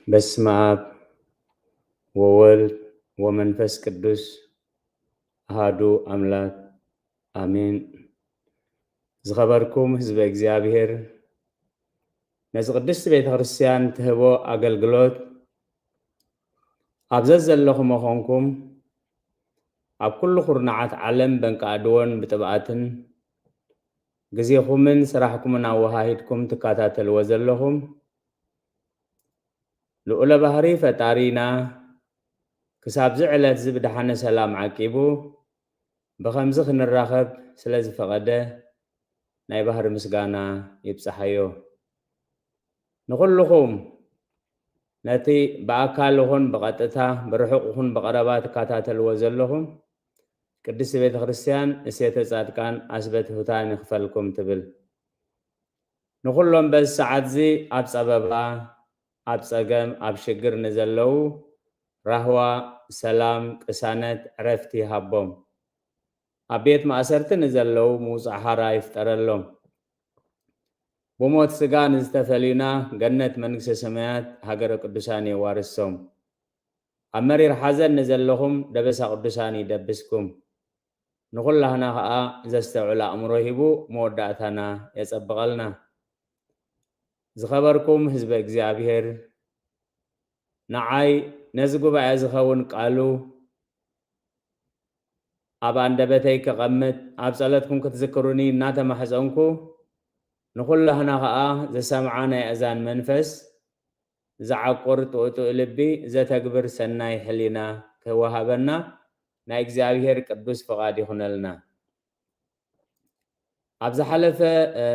በስመ አብ ወወልድ ወመንፈስ ቅዱስ አሃዱ አምላክ አሜን። ዝኸበርኩም ህዝበ እግዚኣብሔር፣ ነዚ ቅድስቲ ቤተ ክርስቲያን ትህቦ ኣገልግሎት ኣብ ዘዘለኹም መኾንኩም ኣብ ኩሉ ኩርናዓት ዓለም በንቃ ኣድዎን ብጥብኣትን ግዜኹምን ስራሕኩምን ኣወሃሂድኩም ትከታተልዎ ዘለኹም ልዑለ ባህሪ ፈጣሪና ክሳብዚ ዕለት እዚ ብደሓነ ሰላም ዓቂቡ ብኸምዚ ክንራኸብ ስለ ዝፈቐደ ናይ ባህሪ ምስጋና ይብጽሓዮ። ንኹልኹም ነቲ ብኣካል ይኹን ብቐጥታ ብርሑቕ ይኹን ብቐረባ ትከታተልዎ ዘለኹም ቅድስቲ ቤተ ክርስቲያን እሴተ ጻድቃን ኣስበትሁታን ይኽፈልኩም ትብል። ንኹሎም በዚ ሰዓት እዚ ኣብ ጸበባ፣ ኣብ ጸገም፣ ኣብ ሽግር ንዘለዉ ራህዋ፣ ሰላም፣ ቅሳነት፣ ዕረፍቲ ይሃቦም። ኣብ ቤት ማእሰርቲ ንዘለዉ ምውጻእ ሓራ ይፍጠረሎም። ብሞት ስጋ ንዝተፈልዩና ገነት መንግስተ ሰማያት ሃገረ ቅዱሳን የዋርሶም። ኣብ መሪር ሓዘን ንዘለኹም ደበሳ ቅዱሳን ይደብስኩም። ንኹላህና ኸኣ ዘስተውዕል ኣእምሮ ሂቡ መወዳእታና የጸብቐልና። ዝኸበርኩም ህዝበ እግዚኣብሔር፣ ንዓይ ነዚ ጉባኤ ዝኸውን ቃሉ ኣብ ኣንደበተይ ከቐምጥ፣ ኣብ ጸሎትኩም ክትዝክሩኒ እናተማሕጸንኩ፣ ንኹላህና ኸኣ ዝሰምዓ ናይ ኣእዛን መንፈስ፣ ዝዓቁር ጥኡጥእ ልቢ፣ ዘተግብር ሰናይ ሕሊና ክወሃበና ናይ እግዚኣብሔር ቅዱስ ፍቓድ ይኹነልና። ኣብ ዝሓለፈ፣ እ፣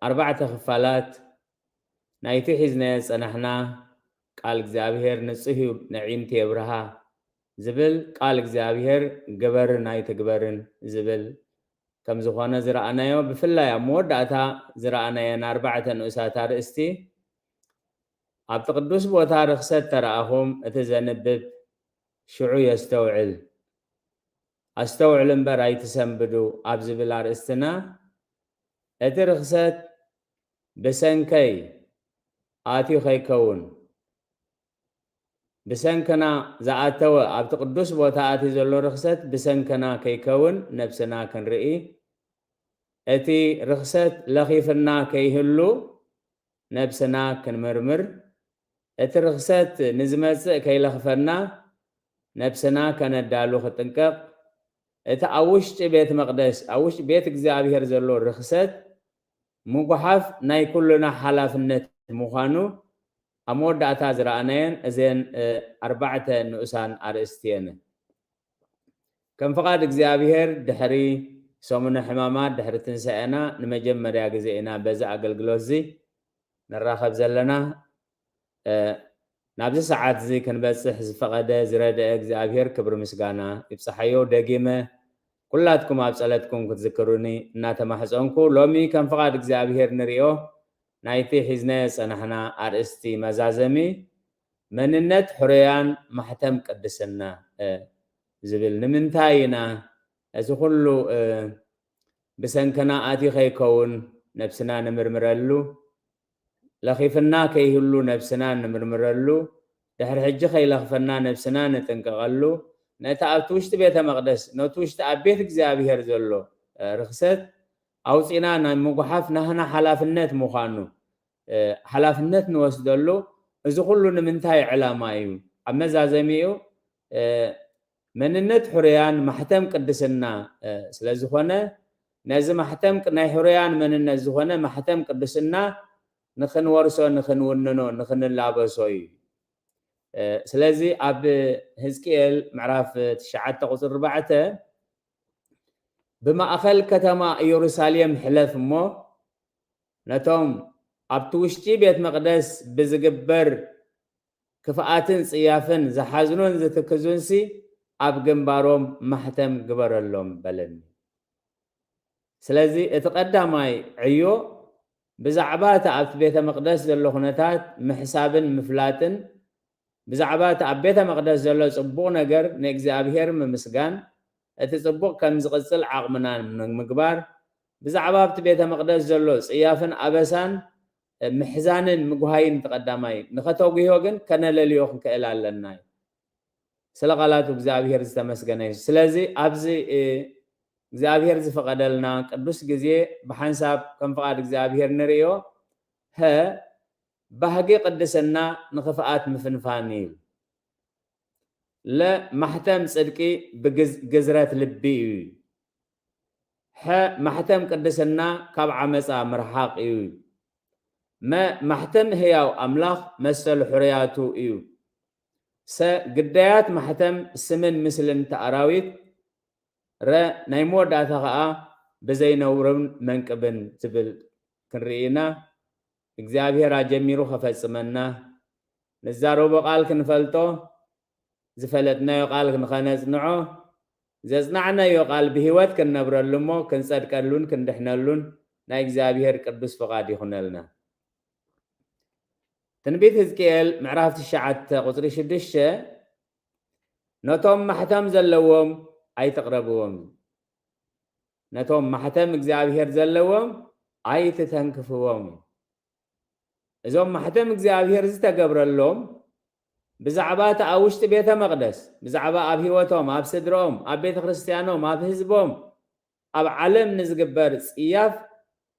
ኣርባዕተ ክፋላት ናይቲ ሒዝናዮ ዝጸናሕና ቃል እግዚኣብሔር ንጹህ እዩ፣ ነዒምቲ የብርሃ ዝብል ቃል እግዚኣብሔር ግበርን ኣይትግበርን ዝብል ከም ዝኾነ ዝረኣናዮ፣ ብፍላይ ኣብ መወዳእታ ዝረኣናየን ኣርባዕተ ንኡሳት ኣርእስቲ፣ ኣብቲ ቅዱስ ቦታ ርኽሰት ተረኣኹም እቲ ዘንብብ ሽዑ የስተውዕል። ኣስተውዕሉ እምበር ኣይትሰንብዱ ኣብ ዝብል ኣርእስትና፣ እቲ ርኽሰት ብሰንከይ ኣትዩ ከይከውን፣ ብሰንክና ዝኣተወ ኣብቲ ቅዱስ ቦታ ኣትዩ ዘሎ ርኽሰት ብሰንክና ከይከውን ነብስና ክንርኢ፣ እቲ ርኽሰት ለኺፍና ከይህሉ ነብስና ክንምርምር፣ እቲ ርኽሰት ንዝመጽእ ከይለኽፈና ነብስና ከነዳሉ ክጥንቀቕ፣ እቲ ኣብ ውሽጢ ቤት መቕደስ፣ ኣብ ውሽጢ ቤት እግዚኣብሔር ዘሎ ርኽሰት ምጉሓፍ ናይ ኩልና ሓላፍነት ምዃኑ ኣብ መወዳእታ ዝረኣናየን እዘን፣ እ፣ ኣርባዕተ ንኡሳን ኣርእስቲ እየን። ከም ፍቓድ እግዚኣብሔር ድሕሪ ሰሙነ ሕማማት፣ ድሕሪ ትንሳኤና ንመጀመርያ ግዜ ኢና በዚ ኣገልግሎት እዚ ንራኸብ ዘለና። እ፣ ናብዚ ሰዓት እዚ ክንበጽሕ ዝፈቐደ ዝረድአ እግዚኣብሔር ክብሪ ምስጋና ይብጽሓዮ። ደጊመ ኩላትኩም ኣብ ጸለትኩም ክትዝክሩኒ እናተማሕጸንኩ፣ ሎሚ ከም ፍቓድ እግዚኣብሔር ንርእዮ ናይቲ ሒዝናዮ ዝጸናሕና ኣርእስቲ መዛዘሚ መንነት ሕሩያን ማሕተም ቅድስና፣ እ፣ ዝብል። ንምንታይ ኢና እዚ ኩሉ፣ እ፣ ብሰንክና ኣትዩ ከይከውን ነብስና ንምርምረሉ፣ ለኺፍና ከይህሉ ነብስና ንምርምረሉ፣ ድሕሪ ሕጂ ከይለኽፈና ነብስና ንጥንቀቐሉ፣ ነቲ ኣብቲ ውሽጢ ቤተ መቕደስ፣ ነቲ ውሽጢ ኣብ ቤት እግዚኣብሔር ዘሎ፣ እ፣ ርኽሰት ኣውፂና ናይ ምጉሓፍ ናህና ሓላፍነት ምዃኑ፣ እ፣ ሓላፍነት ንወስደሉ። እዚ ኩሉ ንምንታይ ዕላማ እዩ? ኣብ መዛዘሚኡ፣ እ፣ መንነት ሕሩያን ማሕተም ቅድስና፣ እ፣ ስለ ዝኾነ፣ ነዚ ማሕተም ቅ-፣ ናይ ሕሩያን መንነት ዝኾነ ማሕተም ቅድስና ንኽንወርሶ፣ ንኽንውንኖ፣ ንኽንላበሶ እዩ። እ፣ ስለዚ ኣብ ህዝቅኤል ምዕራፍ ትሽዓተ ቁጽሪ ኣርባዕተ፣ "ብማእከል ከተማ ኢየሩሳሌም ሕለፍ እሞ፣ ነቶም ኣብቲ ውሽጢ ቤት መቕደስ ብዝግበር ክፍኣትን ጽያፍን ዝሓዝኑን ዝትክዙንሲ ኣብ ግንባሮም ማሕተም ግበረሎም" በለኒ። ስለዚ እቲ ቀዳማይ ዕዮ ብዛዕባ እቲ ኣብቲ ቤተ መቕደስ ዘሎ ኩነታት ምሕሳብን ምፍላጥን፣ ብዛዕባ እቲ ኣብ ቤተ መቕደስ ዘሎ ጽቡቕ ነገር ንእግዚኣብሔር ምምስጋን፣ እቲ ጽቡቕ ከም ዝቕጽል ዓቕምና ንምግባር፣ ብዛዕባ ኣብቲ ቤተ መቕደስ ዘሎ ጽያፍን ኣበሳን ምሕዛንን ምጉሃይን ተቐዳማይ፣ ንኸተጉህዮ ግን ከነለልዮ ክንክእል ኣለና እዩ። ስለ ቃላቱ እግዚኣብሔር ዝተመስገነ እዩ። ስለዚ ኣብዚ እግዚኣብሔር ዝፈቐደልና ቅዱስ ግዜ ብሓንሳብ ከም ፍቓድ እግዚኣብሔር ንርእዮ። ሀ ባህጊ ቅድስና ንኽፍኣት ምፍንፋን እዩ። ለ ማሕተም ጽድቂ ብግዝረት ልቢ እዩ። ሐ ማሕተም ቅድስና ካብ ዓመፃ ምርሓቕ እዩ። መ ማሕተም ህያው ኣምላኽ መሰል ሕርያቱ እዩ። ሰ ግዳያት ማሕተም ስምን ምስልን ተኣራዊት። ረ ናይ መወዳእታ ኸዓ ብዘይነውርን መንቅብን ትብል ክንርኢ ኢና። እግዚኣብሔር ኣጀሚሩ ኸፈጽመና። ንዛረቦ ቃል ክንፈልጦ፣ ዝፈለጥናዮ ቃል ንኸነጽንዖ፣ ዘጽናዕናዮ ቃል ብህይወት ክንነብረሉ እሞ ክንጸድቀሉን ክንድሕነሉን ናይ እግዚኣብሔር ቅዱስ ፍቓድ ይኹነልና። ትንቢት ህዝቅኤል ምዕራፍ ትሽዓተ ቁጽሪ ሽዱሽተ፣ ነቶም ማሕተም ዘለዎም ኣይትቕረብዎም፣ ነቶም ማሕተም እግዚኣብሔር ዘለዎም ኣይትተንክፍዎም። እዞም ማሕተም እግዚኣብሔር ዝተገብረሎም ብዛዕባ እቲ ኣብ ውሽጢ ቤተ መቕደስ፣ ብዛዕባ ኣብ ህይወቶም፣ ኣብ ስድርኦም፣ ኣብ ቤተ ክርስቲያኖም፣ ኣብ ህዝቦም፣ ኣብ ዓለም ንዝግበር ጽያፍ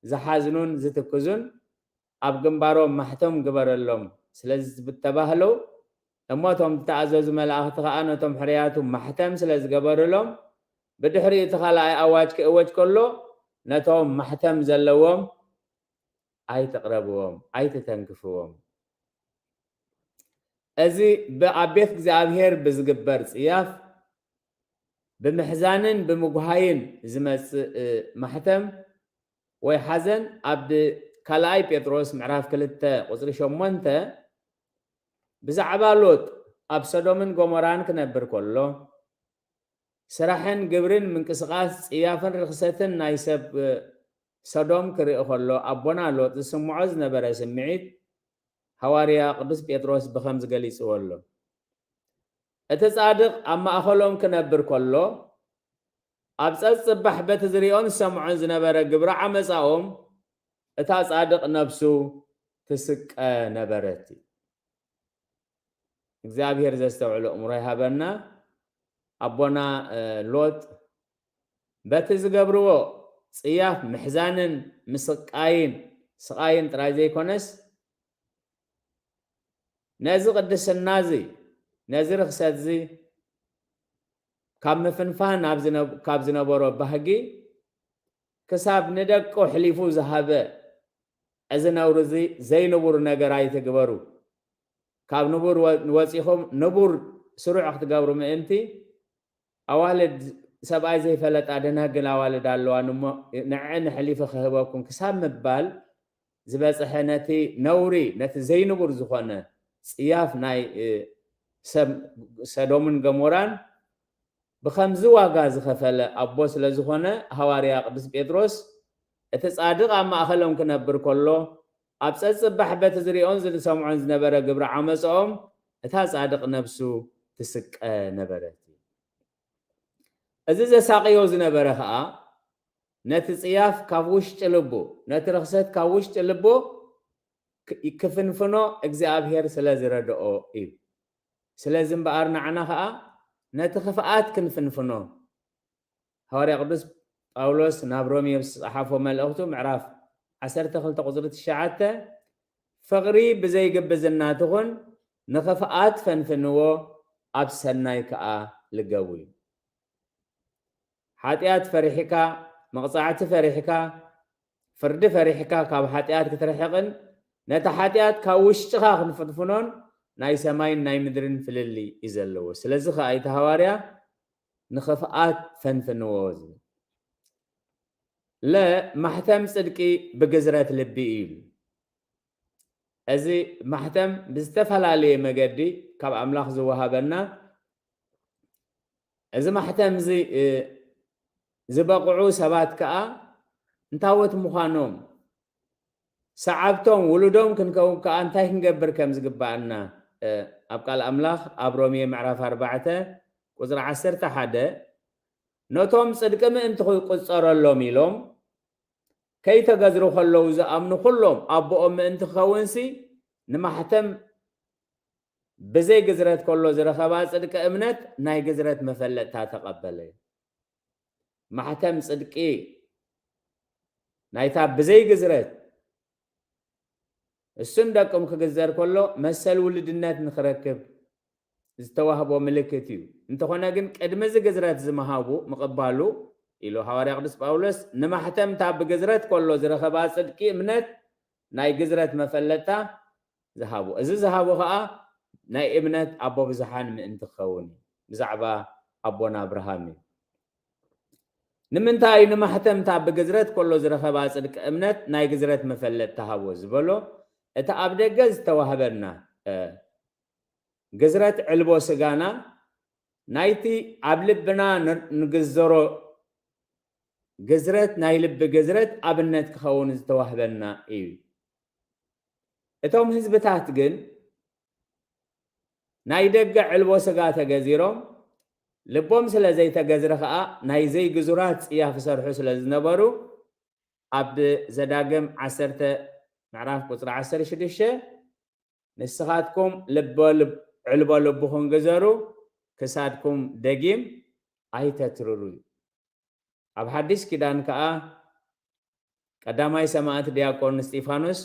ዝሓዝኑን ዝትክዙን ኣብ ግንባሮም ማሕተም ግበረሎም ስለ ዝተባህሉ፣ እሞ እቶም ዝተኣዘዙ መላእኽቲ ኸዓ ነቶም ሕርያቱ ማሕተም ስለ ዝገበሩሎም፣ ብድሕሪኡ እቲ ካልኣይ ኣዋጅ ክእወጅ ከሎ፣ ነቶም ማሕተም ዘለዎም ኣይትቕረብዎም፣ ኣይትተንክፍዎም። እዚ ብ-፣ ኣብ ቤት እግዚኣብሔር ብዝግበር ጽያፍ፣ ብምሕዛንን ብምጉሃይን ዝመጽእ፣ እ፣ ማሕተም ወይ ሓዘን፣ ኣብ ካልኣይ ጴጥሮስ ምዕራፍ ክልተ ቁጽሪ ሸሞንተ፣ ብዛዕባ ሎጥ ኣብ ሰዶምን ጎሞራን ክነብር ከሎ፣ ስራሕን ግብርን ምንቅስቓስ ጽያፍን ርኽሰትን ናይ ሰብ፣ እ፣ ሰዶም ክርኢ ከሎ፣ ኣቦና ሎጥ ዝስምዖ ዝነበረ ስምዒት፣ ሃዋርያ ቅዱስ ጴጥሮስ ብኸምዚ ገሊጽዎ ኣሎ። እቲ ጻድቕ ኣብ ማእከሎም ክነብር ከሎ፣ ኣብ ጸጽባሕ በቲ ዝሪኦን ዝሰምዖን ዝነበረ ግብሪ ዓመጻኦም፣ እታ ጻድቕ ነብሱ ትስቀ ነበረት። እግዚኣብሔር ዘስተውዕሎ እምሮ ይሃበና። ኣቦና፣ እ፣ ሎጥ በቲ ዝገብርዎ ጽያፍ ምሕዛንን ምስቃይን፣ ስቓይን ጥራይ ዘይኮነስ፣ ነዚ ቅድስና እዚ፣ ነዚ ርኽሰት እዚ ካብ ምፍንፋን ኣብ ዝነ-፣ ካብ ዝነበሮ ባህጊ፣ ክሳብ ንደቁ ኣሕሊፉ ዝሃበ፣ እዚ ነውሪ እዚ ዘይንቡር ነገር ኣይትግበሩ፣ ካብ ንቡር ወ-፣ ወጺኹም ንቡር ስሩዕ ክትገብሩ ምእንቲ፣ ኣዋልድ ሰብኣይ ዘይፈለጣ ደናግል ኣዋልድ ኣለዋን እሞ፣ ንዐን ኣሕሊፈ ክህበኩም ክሳብ ምባል ዝበጽሐ፣ ነቲ ነውሪ፣ ነቲ ዘይንቡር ዝኾነ ጽያፍ ናይ፣ እ፣ ሰብ-፣ ሰዶምን ገሞራን ብኸምዚ ዋጋ ዝኸፈለ ኣቦ ስለ ዝኾነ፣ ሃዋርያ ቅዱስ ጴጥሮስ፣ እቲ ጻድቕ ኣብ ማእከሎም ክነብር ከሎ፣ ኣብ ጸጽባሕ በቲ ዝሪኦን ዝሰምዖን ዝነበረ ግብሪ ዓመጾኦም፣ እታ ጻድቕ ነብሱ ትስቀ ነበረት። እዚ ዘሳቕዮ ዝነበረ ኸኣ፣ ነቲ ጽያፍ ካብ ውሽጢ ልቡ፣ ነቲ ርኽሰት ካብ ውሽጢ ልቡ ክ-፣ ክፍንፍኖ እግዚኣብሔር ስለ ዝረድኦ እዩ። ስለዚ እምበኣር ንዓና ኸኣ ነቲ ክፍኣት ክንፍንፍኖ፣ ሃዋርያ ቅዱስ ጳውሎስ ናብ ሮሜ ኣብ ዝጸሓፎ መልእኽቱ ምዕራፍ ዓሰርተ ክልተ ቁጽሪ ትሽዓተ፣ "ፍቕሪ ብዘይግብዝና ትኹን፣ ንኽፍኣት ፈንፍንዎ፣ ኣብ ሰናይ ከኣ ልገቡ" እዩ። ሓጢኣት ፈሪሕካ፣ መቕጻዕቲ ፈሪሕካ፣ ፍርዲ ፈሪሕካ ካብ ሓጢኣት ክትርሕቕን ነቲ ሓጢኣት ካብ ውሽጥኻ ክንፍንፍኖን ናይ ሰማይን ናይ ምድርን ፍልልይ እዩ ዘለዎ። ስለዚ ኸኣ እቲ ሃዋርያ ንኽፍኣት ፈንፍንዎ ዝብል። ለ ማሕተም ጽድቂ ብግዝረት ልቢ እዩ። እዚ ማሕተም ብዝተፈላለየ መገዲ ካብ ኣምላኽ ዝወሃበና፣ እዚ ማሕተም እዚ፣ እ፣ ዝበቕዑ ሰባት ከኣ እንታወት ምዃኖም፣ ሰዓብቶም፣ ውሉዶም ክንከውን ከኣ እንታይ ክንገብር ከም ዝግባኣና፣ እ፣ ኣብ ቃል ኣምላኽ ኣብ ሮሜ ምዕራፍ ኣርባዕተ ቁጽሪ ዓሰርተ ሓደ፣ "ነቶም ጽድቂ ምእንቲ ክቁጸረሎም ኢሎም ከይተገዝሩ ከለዉ ዝኣምኑ ኩሎም ኣቦኦም ምእንቲ ክኸውንሲ ንማሕተም ብዘይ ግዝረት ከሎ ዝረኸባ ጽድቂ እምነት ናይ ግዝረት መፈለጥታ ተቐበለ። ማሕተም ጽድቂ ናይታ ብዘይ ግዝረት እሱን ደቅም ክግዘር ከሎ መሰል ውልድነት ንክረክብ ዝተዋህቦ ምልክት እዩ። እንተኾነ ግን ቅድሚ እዚ ግዝረት ዝምሃቡ ምቕባሉ ኢሉ ሃዋርያ ቅዱስ ጳውሎስ ንማሕተምታ ብግዝረት ከሎ ዝረኸባ ጽድቂ እምነት ናይ ግዝረት መፈለጥታ ዝሃቡ። እዚ ዝሃቡ ኸኣ ናይ እምነት ኣቦ ብዙሓን ምእንቲ ክኸውን እዩ። ብዛዕባ ኣቦና ኣብርሃም እዩ። ንምንታይ እዩ ንማሕተምታ ብግዝረት ከሎ ዝረኸባ ጽድቂ እምነት ናይ ግዝረት መፈለጥ ተሃቦ ዝበሎ? እቲ ኣብ ደገ ዝተዋህበና ግዝረት ዕልቦ ስጋና ናይቲ ኣብ ልብና ንግዘሮ ግዝረት ናይ ልቢ ግዝረት ኣብነት ክኸውን ዝተዋህበና እዩ። እቶም ህዝብታት ግን ናይ ደገ ዕልቦ ስጋ ተገዚሮም ልቦም ስለ ዘይተገዝረ ኸኣ ናይ ዘይግዙራት ጽያፍ ይሰርሑ ስለ ዝነበሩ ኣብ ዘዳግም ዓሰርተ ምዕራፍ ቁጽሪ ዓሰርተ ሽዱሽተ ንስኻትኩም ልበ ልብ ዕልቦ ልብኹም ግዘሩ ክሳድኩም ደጊም ኣይተትርሩ እዩ። ኣብ ሓድሽ ኪዳን ከኣ ቀዳማይ ሰማዕት ዲያቆን እስጢፋኖስ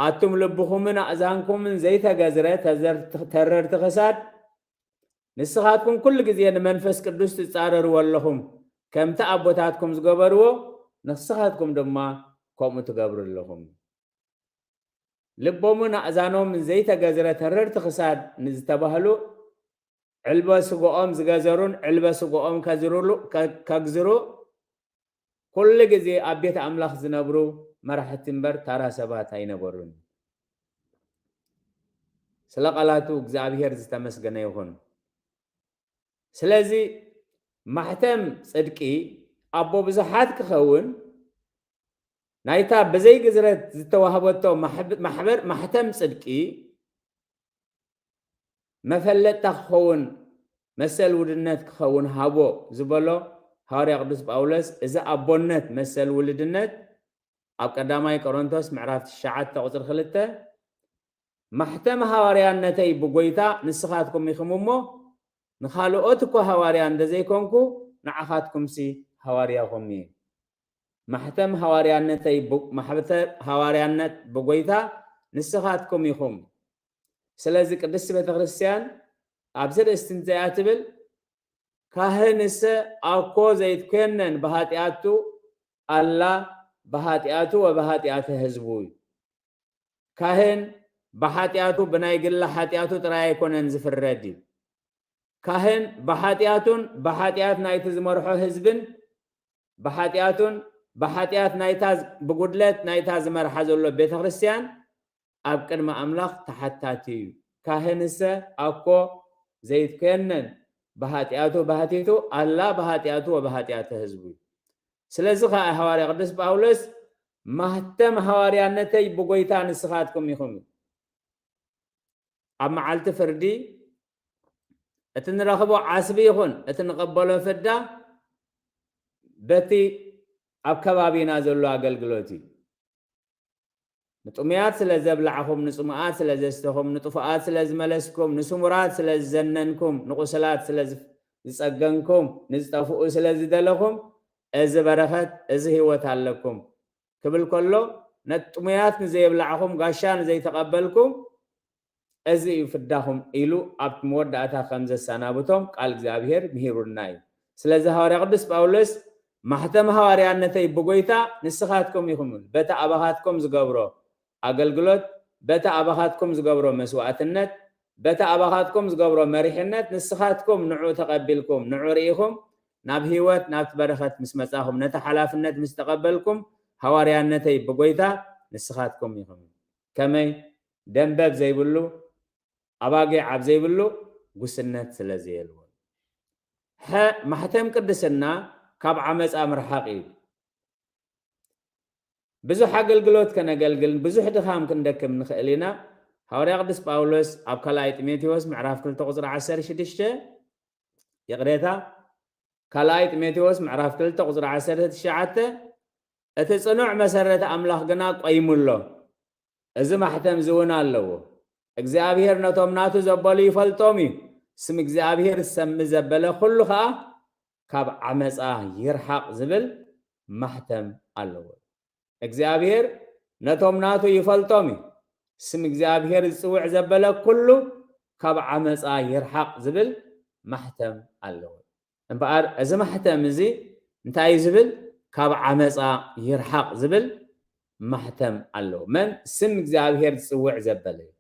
ኣቱም ልብኹምን ኣእዛንኩምን ዘይተገዝረ ተረርቲ ክሳድ ንስኻትኩም ኩሉ ግዜ ንመንፈስ ቅዱስ ትጻረርዎ ኣለኹም፣ ከምቲ ኣቦታትኩም ዝገበርዎ ንስኻትኩም ድማ ከምኡ ትገብሩ ኣለኹም። ልቦምን ኣእዛኖምን ዘይተገዝረ ተረርቲ ክሳድ ንዝተባህሉ ዕልበ ስጎኦም ዝገዘሩን ዕልበ ስጎኦም ከዝሩሉ ከግዝሩ ኩሉ ግዜ ኣብ ቤት ኣምላኽ ዝነብሩ መራሕቲ እምበር ታራ ሰባት ኣይነበሩን። ስለ ቃላቱ እግዚኣብሔር ዝተመስገነ ይኹን። ስለዚ ማሕተም ጽድቂ ኣቦ ብዙሓት ክኸውን ናይታ ብዘይ ግዝረት ዝተዋህበቶ ማሕበር ማሕተም ጽድቂ መፈለጥታ ክኸውን መሰል ውድነት ክኸውን ሃቦ ዝበሎ ሃዋርያ ቅዱስ ጳውሎስ እዚ ኣቦነት መሰል ውልድነት ኣብ ቀዳማይ ቆሮንቶስ ምዕራፍ ትሽዓተ ቁጽሪ ክልተ ማሕተም ሃዋርያነተይ ብጎይታ ንስኻትኩም ኢኹም እሞ ንኻልኦት እኮ ሃዋርያ እንደ ዘይኮንኩ ንዓኻትኩምሲ ሃዋርያኹም እየ። ማሕተም ሃዋርያነተይ ማሕተም ሃዋርያነት ብጎይታ ንስኻትኩም ኢኹም። ስለዚ ቅድስቲ ቤተ ክርስቲያን ኣብዚ ርእስቲ እንተያ ትብል ካህንሰ ኣኮ ዘይትኮነን ብሃጢኣቱ ኣላ ብሃጢኣቱ ወብሃጢኣተ ህዝቡ እዩ። ካህን ብሓጢኣቱ ብናይ ግላ ሓጢኣቱ ጥራይ ኣይኮነን ዝፍረድ እዩ። ካህን ብሓጢኣቱን ብሓጢኣት ናይቲ ዝመርሖ ህዝብን ብሓጢኣቱን ብሓጢኣት ናይታ ብጉድለት ናይታ ዝመርሓ ዘሎ ቤተ ክርስቲያን ኣብ ቅድሚ ኣምላኽ ተሓታቲ እዩ። ካህንሰ ኣኮ ዘይትኮነን ብሃጢኣቱ ብሃቲቱ ኣላ ብሃጢኣቱ ወብሃጢኣተ ህዝቡ እዩ። ስለዚ ኸኣ ሃዋርያ ቅዱስ ጳውሎስ ማህተም ሃዋርያነተይ ብጎይታ ንስኻትኩም ኢኹም እዩ። ኣብ መዓልቲ ፍርዲ እቲ ንረኽቦ ዓስቢ ይኹን እቲ ንቐበሎ ፍዳ በቲ ኣብ ከባቢና ዘሎ ኣገልግሎት እዩ። ንጥሙያት ስለ ዘብላዕኹም፣ ንጽሙኣት ስለ ዘስተኹም፣ ንጥፉኣት ስለ ዝመለስኩም፣ ንስሙራት ስለ ዝዘነንኩም፣ ንቑስላት ስለ ዝጸገንኩም፣ ንዝጠፍኡ ስለ ዝደለኹም፣ እዚ በረኸት፣ እዚ ህይወት ኣለኩም ክብል ከሎ፣ ነጥሙያት ንዘየብላዕኹም፣ ጋሻ ንዘይተቐበልኩም፣ እዚ እዩ ፍዳኹም ኢሉ ኣብቲ መወዳእታ ከም ዘሰናብቶም ቃል እግዚኣብሔር ምሂሩና እዩ። ስለዚ ሃዋርያ ቅዱስ ጳውሎስ ማሕተም ሃዋርያነተይ ብጎይታ ንስኻትኩም ኢኹም፣ በቲ ኣባኻትኩም ዝገብሮ ኣገልግሎት፣ በቲ ኣባኻትኩም ዝገብሮ መስዋዕትነት፣ በቲ ኣባኻትኩም ዝገብሮ መሪሕነት ንስኻትኩም ንዑ ተቐቢልኩም፣ ንዑ ርኢኹም፣ ናብ ህይወት ናብቲ በረኸት ምስ መጻኹም፣ ነቲ ሓላፍነት ምስ ተቐበልኩም፣ ሃዋርያነተይ ብጎይታ ንስኻትኩም ኢኹም። ከመይ ደንበብ ዘይብሉ ኣባጊዕ ኣብ ዘይብሉ ጉስነት ስለ ዘየልቦ ሐ ማሕተም ቅድስና ካብ ዓመፃ ምርሓቕ እዩ። ብዙሕ ኣገልግሎት ከነገልግልን ብዙሕ ድኻም ክንደክም ንኽእል ኢና። ሃዋርያ ቅዱስ ጳውሎስ ኣብ ካልኣይ ጢሞቴዎስ ምዕራፍ ክልተ ቁፅሪ ዓሰርተ ሽዱሽተ ይቕሬታ ካልኣይ ጢሞቴዎስ ምዕራፍ ክልተ ቁፅሪ ዓሰርተ ትሽዓተ እቲ ጽኑዕ መሰረት ኣምላኽ ግና ቆይሙ ኣሎ። እዚ ማሕተም እዚ እውን ኣለዎ። እግዚኣብሔር ነቶም ናቱ ዘበሉ ይፈልጦም እዩ። ስም እግዚኣብሔር ዝሰሚ ዘበለ ኩሉ ኸኣ ካብ ዓመፃ ይርሓቕ ዝብል ማሕተም ኣለዎ። እግዚኣብሔር ነቶም ናቱ ይፈልጦም እዩ። ስም እግዚኣብሔር ዝጽውዕ ዘበለ ኩሉ ካብ ዓመፃ ይርሓቕ ዝብል ማሕተም ኣለዎ። እምበኣር እዚ ማሕተም እዚ እንታይ እዩ ዝብል? ካብ ዓመፃ ይርሓቕ ዝብል ማሕተም ኣለዎ። መን? ስም እግዚኣብሔር ዝጽውዕ ዘበለ እዩ።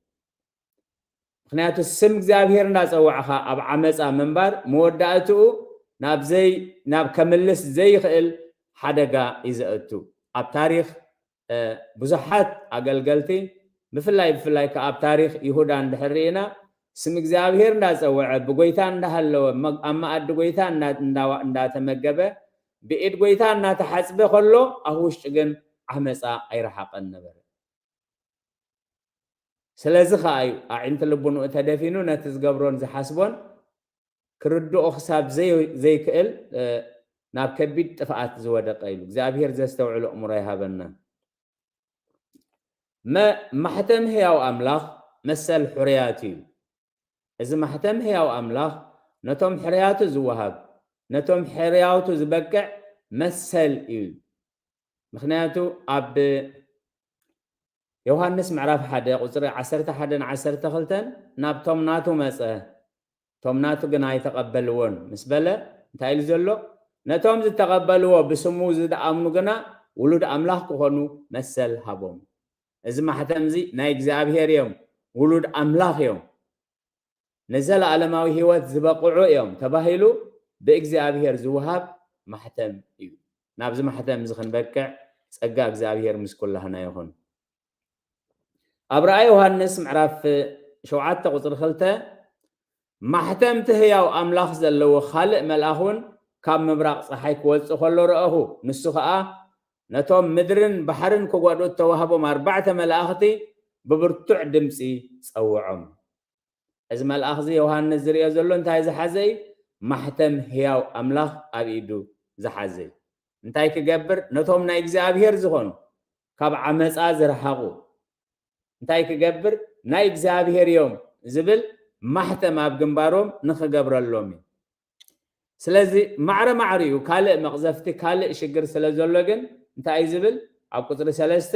ምክንያቱ ስም እግዚኣብሔር እንዳጸዋዕኻ ኣብ ዓመፃ ምንባር መወዳእትኡ ናብ ዘይ ናብ ከምልስ ዘይኽእል ሓደጋ እዩ ዘእቱ። ኣብ ታሪኽ እ፣ ብዙሓት ኣገልገልቲ ብፍላይ ብፍላይ ከኣ ኣብ ታሪኽ ይሁዳ እንድሕር ርኢና ስም እግዚኣብሔር እንዳጸወዐ ብጎይታ እንዳሃለወ መ- ኣብ መኣዲ ጎይታ እንዳ- እንዳ- እንዳተመገበ ብኢድ ጎይታ እናተሓጽበ ከሎ ኣብ ውሽጢ ግን ዓመፃ ኣይረሓቐን ነበረ። ስለዚ ከኣ እዩ ኣዒንቲ ልቡንኡ ተደፊኑ ነቲ ዝገብሮን ዝሓስቦን ክርድኦ ክሳብ ዘይ- ዘይክእል እ፣ ናብ ከቢድ ጥፍኣት ዝወደቀ ኢሉ እግዚኣብሔር ዘስተውዕሎ እምሮ ይሃበና። መ- ማሕተም ህያው ኣምላኽ መሰል ሕርያቱ እዩ። እዚ ማሕተም ህያው ኣምላኽ ነቶም ሕርያቱ ዝወሃብ ነቶም ሕርያቱ ዝበቅዕ መሰል እዩ። ምክንያቱ ኣብ ዮሃንስ ምዕራፍ ሓደ ቁፅሪ ዓሰርተ ሓደን ዓሰርተ ክልተን ናብቶም ናቱ መፀ፣ እቶም ናቱ ግን ኣይተቐበልዎን ምስ በለ እንታይ ኢሉ ዘሎ? ነቶም ዝተቐበልዎ ብስሙ ዝደኣምኑ ግና ውሉድ ኣምላኽ ክኾኑ መሰል ሃቦም። እዚ ማሕተም እዚ ናይ እግዚኣብሔር እዮም፣ ውሉድ ኣምላኽ እዮም፣ ንዘለኣለማዊ ህይወት ዝበቕዑ እዮም ተባሂሉ ብእግዚኣብሔር ዝወሃብ ማሕተም እዩ። ናብዚ ማሕተም እዚ ክንበቅዕ ጸጋ እግዚኣብሔር ምስ ኩላህና ይኹን። ኣብ ራእይ ዮሃንስ ምዕራፍ ሸውዓተ ቁፅሪ ክልተ ማሕተምቲ ህያው ኣምላኽ ዘለዎ ካልእ መልኣኽ እውን ካብ ምብራቕ ፀሓይ ክወፅእ ከሎ ረኣኹ። ንሱ ኸዓ ነቶም ምድርን ባሕርን ክጎድኡ እተዋህቦም ኣርባዕተ መላእኽቲ ብብርቱዕ ድምፂ ጸውዖም። እዚ መልኣኽ እዚ ዮሃንስ ዝርእዮ ዘሎ እንታይ ዝሓዘ እዩ? ማሕተም ህያው ኣምላኽ ኣብ ኢዱ ዝሓዘ እዩ። እንታይ ክገብር? ነቶም ናይ እግዚኣብሔር ዝኾኑ ካብ ዓመፃ ዝረሓቑ እንታይ ክገብር? ናይ እግዚኣብሔር እዮም ዝብል ማሕተም ኣብ ግንባሮም ንኽገብረሎም እዩ። ስለዚ ማዕረ ማዕሪኡ ካልእ መቕዘፍቲ ካልእ ሽግር ስለ ዘሎ ግን እንታይ እዩ ዝብል? ኣብ ቁፅሪ ሰለስተ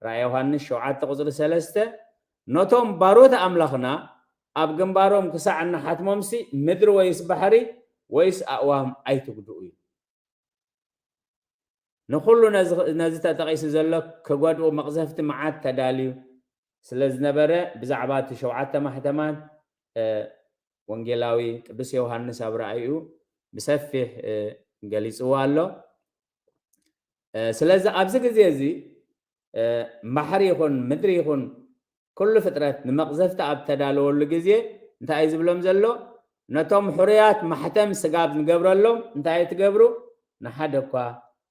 ራእይ ዮሃንስ ሸውዓተ ቁፅሪ ሰለስተ ነቶም ባሮት ኣምላኽና ኣብ ግንባሮም ክሳዕ እናሓትሞምሲ ምድሪ ወይስ ባሕሪ ወይስ ኣእዋም ኣይትጉድኡ እዩ። ንኹሉ ነዚ ተጠቒሱ ዘሎ ክጎድኡ መቕዘፍቲ መዓት ተዳልዩ ስለ ዝነበረ ብዛዕባ እቲ ሸውዓተ ማሕተማት ወንጌላዊ ቅዱስ ዮሃንስ ኣብ ራእዩ ብሰፊሕ ገሊፅዎ ኣሎ። ስለዚ ኣብዚ ግዜ እዚ ባሕሪ ይኹን ምድሪ ይኹን ኩሉ ፍጥረት ንመቕዘፍቲ ኣብ ተዳለወሉ ግዜ እንታይ እዩ ዝብሎም ዘሎ? ነቶም ሕሩያት ማሕተም ስጋብ ንገብረሎም እንታይ ኣይትገብሩ፣ ንሓደ እኳ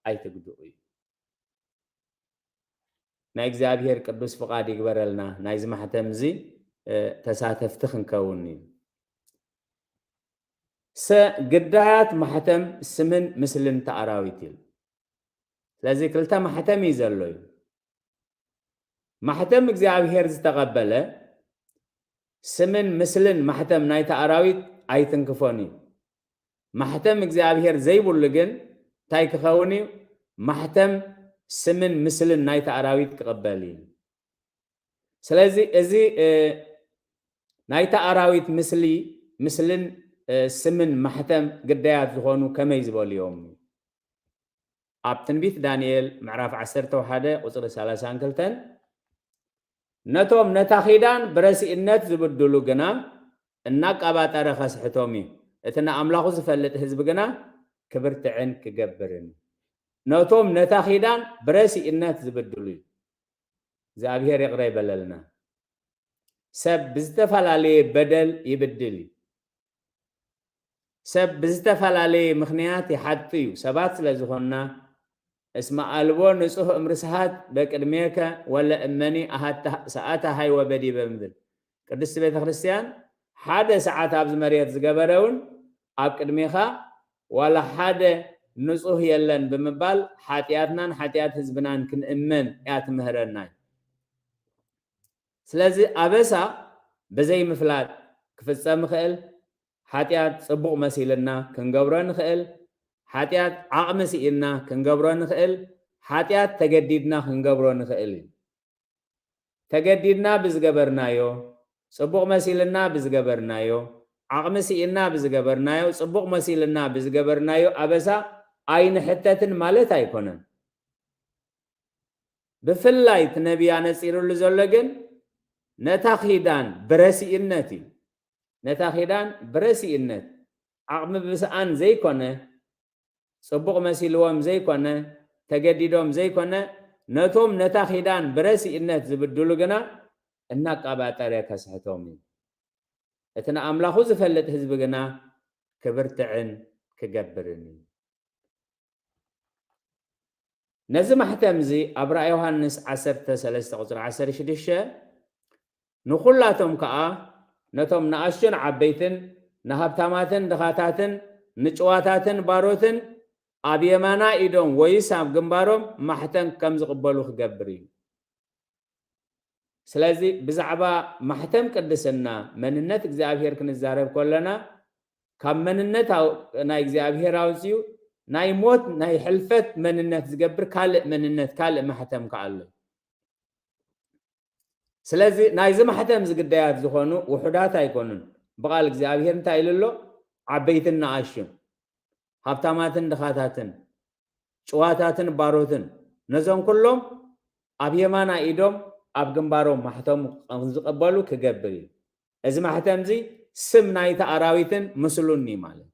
ኣይትግድኡ እዩ። ናይ እግዚኣብሔር ቅዱስ ፍቓድ ይግበረልና ናይዚ ማሕተም እዚ ተሳተፍቲ ክንከውን እዩ። ሰ ግዳያት ማሕተም ስምን ምስልን ተኣራዊት እዩ። ስለዚ ክልተ ማሕተም እዩ ዘሎ እዩ። ማሕተም እግዚኣብሔር ዝተቐበለ ስምን ምስልን ማሕተም ናይቲ ኣራዊት ኣይትንክፎን እዩ። ማሕተም እግዚኣብሔር ዘይብሉ ግን እንታይ ክኸውን እዩ? ማሕተም ስምን ምስልን ናይቲ ኣራዊት ክቕበል እዩ። ስለዚ እዚ ናይቲ ኣራዊት ምስሊ ምስልን ስምን ማሕተም ግዳያት ዝኾኑ ከመይ ዝበሉ እዮም? ኣብ ትንቢት ዳንኤል ምዕራፍ ዓሰርተ ሓደ ቁፅሪ ሰላሳን ክልተን ነቶም ነታ ኺዳን ብረሲእነት ዝብድሉ ግና እናቀባጠረ ከስሕቶም እዩ። እቲ ንኣምላኹ ዝፈልጥ ህዝቢ ግና ክብርትዕን ክገብርን። ነቶም ነታ ኺዳን ብረሲእነት ዝብድሉ እዩ። እግዚኣብሔር ይቕረ ይበለልና። ሰብ ብዝተፈላለየ በደል ይብድል እዩ። ሰብ ብዝተፈላለየ ምኽንያት ይሓጡ እዩ። ሰባት ስለ ዝኾንና እስመ ኣልቦ ንጹህ እምርስሃት በቅድሜከ ወለ እመኒ ኣሃተ ሰኣተ ሃይወ በዲበ ምብል ቅድስቲ ቤተ ክርስቲያን ሓደ ሰዓት ኣብዚ መሬት ዝገበረ እውን ኣብ ቅድሜኻ ዋላ ሓደ ንጹህ የለን ብምባል ሓጢኣትናን ሓጢኣት ህዝብናን ክንእመን እያ ትምህረና። ስለዚ ኣበሳ ብዘይምፍላጥ ክፍጸም ይኽእል። ሓጢኣት ጽቡቕ መሲልና ክንገብሮ ንኽእል። ሓጢኣት ዓቕሚ ስኢልና ክንገብሮ ንኽእል። ሓጢኣት ተገዲድና ክንገብሮ ንኽእል እዩ። ተገዲድና ብዝገበርናዮ፣ ጽቡቕ መሲልና ብዝገበርናዮ፣ ዓቕሚ ስኢልና ብዝገበርናዮ፣ ጽቡቕ መሲልና ብዝገበርናዮ ኣበሳ ኣይንሕተትን ማለት ኣይኮነን። ብፍላይ እቲ ነቢ ኣነጺሩሉ ዘሎ ግን ነታ ኪዳን ብረሲእነት እዩ። ነታ ኪዳን ብረሲእነት፣ ዓቕሚ ብስኣን ዘይኮነ፣ ጽቡቕ መሲልዎም ዘይኮነ፣ ተገዲዶም ዘይኮነ፣ ነቶም ነታ ኪዳን ብረሲእነት ዝብድሉ ግና እናቃባጠረ ከስሕቶም እዩ። እቲ ንኣምላኹ ዝፈልጥ ህዝቢ ግና ክብርትዕን ክገብርን እዩ። ነዚ ማሕተም እዚ ኣብ ራእይ ዮሃንስ ዓሰርተ ሰለስተ ቁጽሪ ዓሰርተ ሽዱሽተ፣ ንኹላቶም ከኣ ነቶም ንኣሽቱን ዓበይትን፣ ንሃብታማትን ድኻታትን፣ ንጭዋታትን ባሮትን ኣብ የማናይ ኢዶም ወይስ ኣብ ግንባሮም ማሕተም ከም ዝቕበሉ ክገብር እዩ። ስለዚ ብዛዕባ ማሕተም ቅድስና፣ መንነት እግዚኣብሔር ክንዛረብ ከለና፣ ካብ መንነት ኣው-፣ ናይ እግዚኣብሔር ኣውፅዩ ናይ ሞት፣ ናይ ሕልፈት መንነት ዝገብር ካልእ መንነት፣ ካልእ ማሕተም ከኣ ኣሎ። ስለዚ ናይዚ ማሕተም ዝግዳያት ዝኾኑ ውሑዳት ኣይኮኑን። ብቓል እግዚኣብሔር እንታይ ኢሉ ኣሎ? ዓበይትን ንኣሽቱን፣ ሃብታማትን ድኻታትን፣ ጭዋታትን ባሮትን፣ ነዞም ኩሎም ኣብ የማናይ ኢዶም ኣብ ግንባሮም ማሕተሙ ከም ዝቕበሉ ክገብር እዩ። እዚ ማሕተም እዚ ስም ናይቲ ኣራዊትን ምስሉን እዩ ማለት።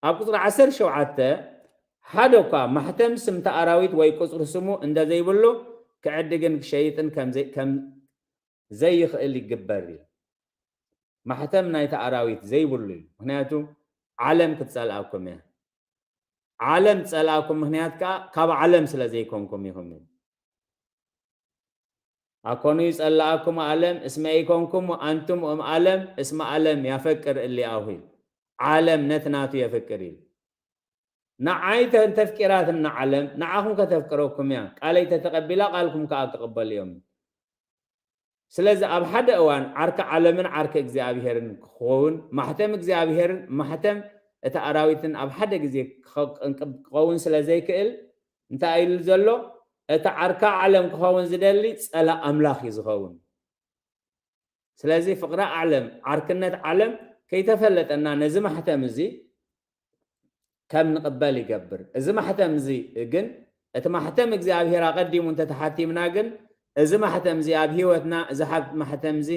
ኣብ ቁጽሪ ዓሰርተ ሸውዓተ፣ ሓደ እኳ ማሕተም ስምቲ ኣራዊት ወይ ቁጽሪ ስሙ እንደ ዘይብሉ ክዕድግን ክሸይጥን ከም ዘይ-፣ ከም ዘይኽእል ይግበር እዩ። ማሕተም ናይቲ ኣራዊት ዘይብሉ እዩ። ምኽንያቱ ዓለም ክትጸልኣኩም እያ። ዓለም ትጸልኣኩም ምኽንያት ከኣ ካብ ዓለም ስለ ዘይኮንኩም ኢኹም እዩ። ኣኮኑ ይጸልኣኩም ዓለም እስመ ኢኮንኩም ኣንቱም እም ዓለም እስመ ዓለም ያፈቅር እሊኣሁ እዩ። ዓለም ነቲ ናቱ የፍቅር እዩ። ንዓይ ተ-፣ እንተፍቂራትና ዓለም ንዓኹም ከተፍቅረኩም እያ። ቃለይ ተተቐቢላ ቃልኩም ከኣ ክቕበሉ እዮም። ስለዚ ኣብ ሓደ እዋን ዓርኪ ዓለምን ዓርኪ እግዚኣብሔርን ክኸውን፣ ማሕተም እግዚኣብሔርን ማሕተም እቲ ኣራዊትን ኣብ ሓደ ግዜ ክኸ-፣ ክኸውን ስለ ዘይክእል፣ እንታይ ኢሉ ዘሎ? እቲ ዓርካ ዓለም ክኸውን ዝደሊ ጸላእ ኣምላኽ እዩ ዝኸውን። ስለዚ ፍቕሪ ዓለም፣ ዓርክነት ዓለም ከይተፈለጠና ነዚ ማሕተም እዚ ከም ንቕበል ይገብር። እዚ ማሕተም እዚ ግን፣ እቲ ማሕተም እግዚኣብሔር ኣቐዲሙ እንተተሓቲምና ግን፣ እዚ ማሕተም እዚ ኣብ ህይወትና፣ እዚ ሓብ-፣ ማሕተም እዚ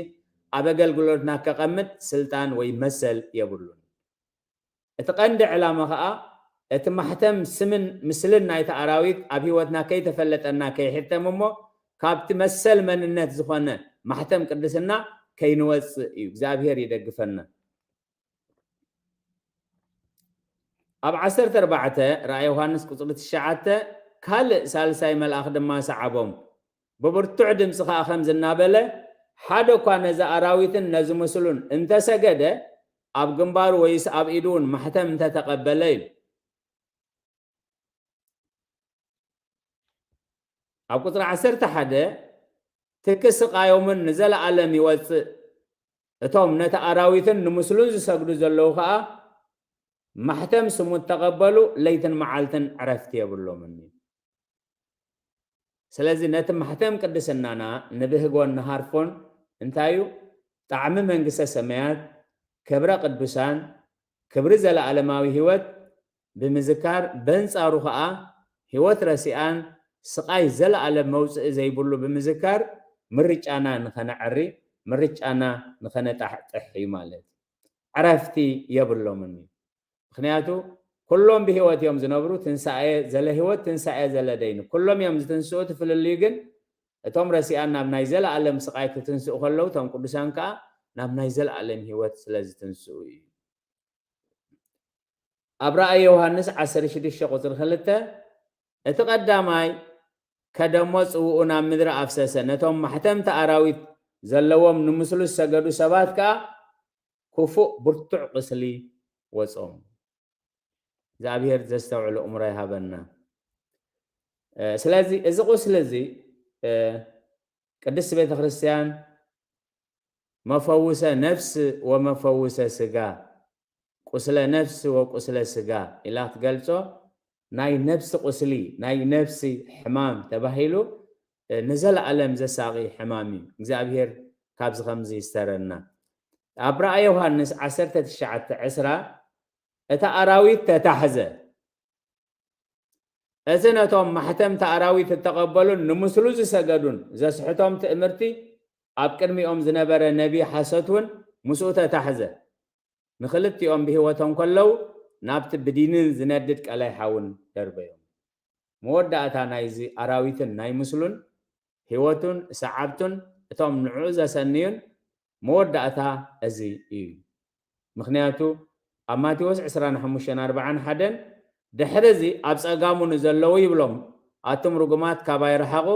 ኣብ ኣገልግሎትና ከቐምጥ ስልጣን ወይ መሰል የብሉን። እቲ ቀንዲ ዕላማ ኸኣ፣ እቲ ማሕተም ስምን ምስልን ናይቲ ኣራዊት ኣብ ህይወትና ከይተፈለጠና ከይሕተም እሞ፣ ካብቲ መሰል መንነት ዝኾነ ማሕተም ቅድስና ከይንወጽእ እዩ። እግዚኣብሔር ይደግፈና። ኣብ ዓሰርተ ኣርባዕተ ራእይ ዮሃንስ ቁጽሪ ትሽዓተ፣ ካልእ ሳልሳይ መልኣኽ ድማ ሰዓቦም፣ ብብርቱዕ ድምጺ ኸኣ ከምዚ እናበለ፣ ሓደ እኳ ነዚ ኣራዊትን ነዚ ምስሉን እንተሰገደ፣ ኣብ ግንባሩ ወይስ ኣብ ኢዱ እውን ማሕተም እንተተቐበለ ኢሉ። ኣብ ቁጽሪ ዓሰርተ ሓደ፣ ትኪ ስቓዮምን ንዘለኣለም ይወጽእ፣ እቶም ነቲ ኣራዊትን ንምስሉን ዝሰግዱ ዘለዉ ኸኣ፣ ማሕተም ስሙ እተቐበሉ ለይትን መዓልትን ዕረፍቲ የብሎምን እዩ። ስለዚ ነቲ ማሕተም ቅድስናና ንብህጎን ንሃርፎን እንታይ እዩ? ጣዕሚ መንግስተ ሰማያት፣ ክብረ ቅዱሳን፣ ክብሪ ዘለኣለማዊ ህይወት ብምዝካር፣ በንጻሩ ኸኣ ህይወት ረሲኣን ስቓይ ዘለኣለም መውጽኢ ዘይብሉ ብምዝካር፣ ምርጫና ንኸነዐሪ፣ ምርጫና ንኸነጣሕጥሕ እዩ ማለት እዩ። ዕረፍቲ የብሎምን እዩ። ምኽንያቱ ኩሎም ብህይወት እዮም ዝነብሩ፣ ትንሳኤ ዘለ ህይወት፣ ትንሳኤ ዘለ ደይኑ። ኩሎም እዮም ዝትንስኡ፣ እቲ ፍልልዩ ግን እቶም ረሲኣን ናብ ናይ ዘለኣለም ስቓይ ክትንስኡ ከለዉ፣ እቶም ቅዱሳን ከኣ ናብ ናይ ዘለኣለም ህይወት ስለ ዝትንስኡ እዩ። ኣብ ራእይ ዮሃንስ ዓሰርተ ሽዱሽተ ቁጽሪ ክልተ፣ እቲ ቀዳማይ ከደሞ ጽውኡ ናብ ምድሪ ኣፍሰሰ፣ ነቶም ማሕተምቲ ኣራዊት ዘለዎም ንምስሉ ዝሰገዱ ሰባት ከኣ ክፉእ ብርቱዕ ቁስሊ ወጾም። እግዚኣብሔር ዘስተውዕል እምሮ ይሃበና። ስለዚ እዚ ቁስሊ እዚ ቅድስት ቤተ ክርስቲያን መፈውሰ ነፍስ ወመፈውሰ ስጋ፣ ቁስለ ነፍስ ወቁስለ ስጋ ኢላ ትገልጾ። ናይ ነፍሲ ቁስሊ፣ ናይ ነፍሲ ሕማም ተባሂሉ ንዘለኣለም ዘሳቒ ሕማም እዩ። እግዚኣብሔር ካብዚ ከምዚ ይስተረና። ኣብ ራእየ ዮሃንስ ዓሰርተ ትሽዓተ ዕስራ እታ ኣራዊት ተታሕዘ። እዚ ነቶም ማሕተምቲ ኣራዊት እተቐበሉን ንምስሉ ዝሰገዱን ዘስሕቶም ትእምርቲ ኣብ ቅድሚኦም ዝነበረ ነቢ ሓሶት እውን ምስኡ ተታሕዘ። ንኽልቲኦም ብህይወቶም ከለዉ ናብቲ ብዲንን ዝነድድ ቀላይ ሓውን ደርበዮም። መወዳእታ ናይዚ ኣራዊትን ናይ ምስሉን ህይወቱን ሰዓብቱን እቶም ንዕኡ ዘሰንዩን መወዳእታ እዚ እዩ። ምኽንያቱ ኣብ ማቴዎስ ዕስራን ሓሙሽተን ኣርባዓን ሓደን ድሕሪ እዚ ኣብ ጸጋሙ ንዘለዉ ይብሎም፣ ኣቱም ርጉማት ካባይ ርሓቑ፣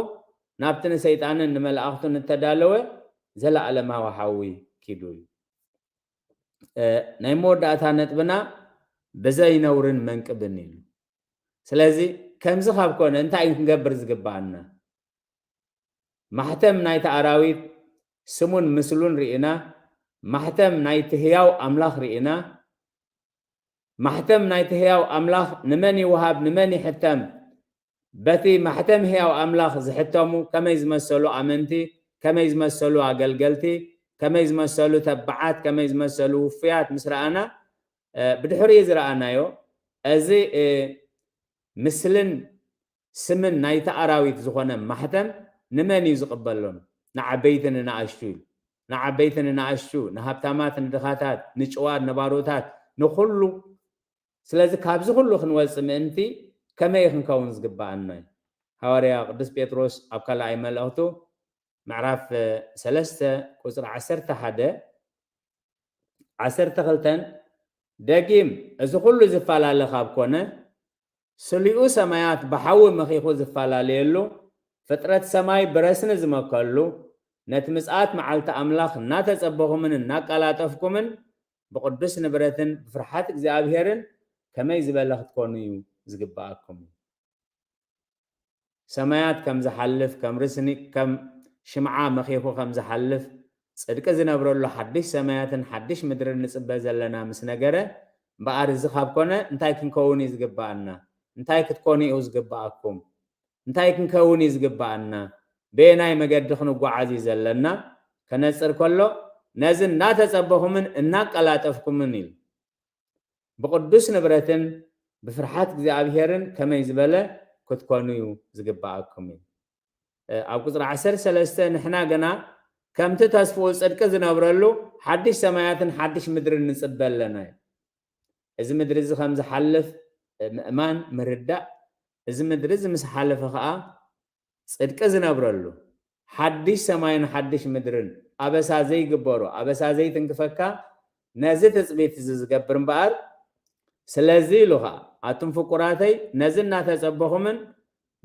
ናብቲ ንሰይጣንን ንመላእኽቱን እተዳለወ ዘለኣለማዊ ሓዊ ኪዱ እዩ። ናይ መወዳእታ ነጥብና ብዘይ ነውርን መንቅብን ኢሉ። ስለዚ ከምዚ ካብ ኮነ እንታይ እዩ ክንገብር ዝግባኣና? ማሕተም ናይቲ ኣራዊት ስሙን ምስሉን ርኢና፣ ማሕተም ናይቲ ህያው ኣምላኽ ርኢና። ማሕተም ናይቲ ህያው ኣምላኽ ንመን ይወሃብ፣ ንመን ይሕተም? በቲ ማሕተም ህያው ኣምላኽ ዝሕተሙ ከመይ ዝመሰሉ ኣመንቲ፣ ከመይ ዝመሰሉ ኣገልገልቲ፣ ከመይ ዝመሰሉ ተባዓት፣ ከመይ ዝመሰሉ ውፉያት ምስ ረኣና፣ ብድሕሪኡ ዝረኣናዮ እዚ ምስልን ስምን ናይቲ ኣራዊት ዝኾነ ማሕተም ንመን እዩ ዝቕበሎም? ንዓበይቲ ንንኣሽቱ እዩ። ንዓበይቲ ንንኣሽቱ፣ ንሃብታማት ንድኻታት፣ ንጭዋት ንባሮታት፣ ንኹሉ። ስለዚ ካብዚ ኩሉ ክንወፅእ ምእንቲ ከመይ ክንከውን ዝግባኣና እዩ? ሃዋርያ ቅዱስ ጴጥሮስ ኣብ ካልኣይ መልእኽቱ ምዕራፍ ሰለስተ ቁፅሪ ዓሰርተ ሓደ፣ ዓሰርተ ክልተን፣ ደጊም እዚ ኩሉ ዝፈላለ ካብ ኮነ፣ ስሊኡ ሰማያት ብሓዊ መኺኹ ዝፈላለየሉ፣ ፍጥረት ሰማይ ብረስኒ ዝመከሉ፣ ነቲ ምጽኣት መዓልቲ ኣምላኽ እናተጸበኹምን እናቀላጠፍኩምን ብቕዱስ ንብረትን ብፍርሓት እግዚኣብሔርን ከመይ ዝበለ ክትኮኑ እዩ ዝግብኣኩም። ሰማያት ከም ዝሓልፍ፣ ከም ርስኒ፣ ከም ሽምዓ መኺኹ ከም ዝሓልፍ፣ ጽድቂ ዝነብረሉ ሓድሽ ሰማያትን ሓድሽ ምድርን ንጽበ ዘለና ምስ ነገረ፣ እምበኣር እዚ ካብ ኮነ እንታይ ክንከውን እዩ ዝግብኣና? እንታይ ክትኮኑ እዩ ዝግብኣኩም? እንታይ ክንከውን እዩ ዝግብኣና? በየናይ መገዲ ክንጓዓዝ እዩ ዘለና? ከነጽር ከሎ፣ ነዚ እናተጸበኹምን እናቀላጠፍኩምን ኢሉ። ብቕዱስ ንብረትን ብፍርሓት እግዚኣብሄርን ከመይ ዝበለ ክትኮኑ እዩ ዝግብኣኩም እዩ። ኣብ ቁጽሪ ዓሰርተ ሰለስተ ንሕና ግና ከምቲ ተስፍኡ ጽድቂ ዝነብረሉ ሓድሽ ሰማያትን ሓድሽ ምድርን ንጽበ ኣለና እዩ። እዚ ምድሪ እዚ ከም ዝሓልፍ ምእማን ምርዳእ፣ እዚ ምድሪ እዚ ምስ ሓለፈ ኸኣ ጽድቂ ዝነብረሉ ሓድሽ ሰማይን ሓድሽ ምድርን ኣበሳ ዘይግበሮ ኣበሳ ዘይትንክፈካ ነዚ ትጽቢት እዚ ዝገብር እምበኣር፣ ስለዚ ኢሉ ኸኣ ኣቱም ፍቁራተይ ነዚ እናተጸበኹምን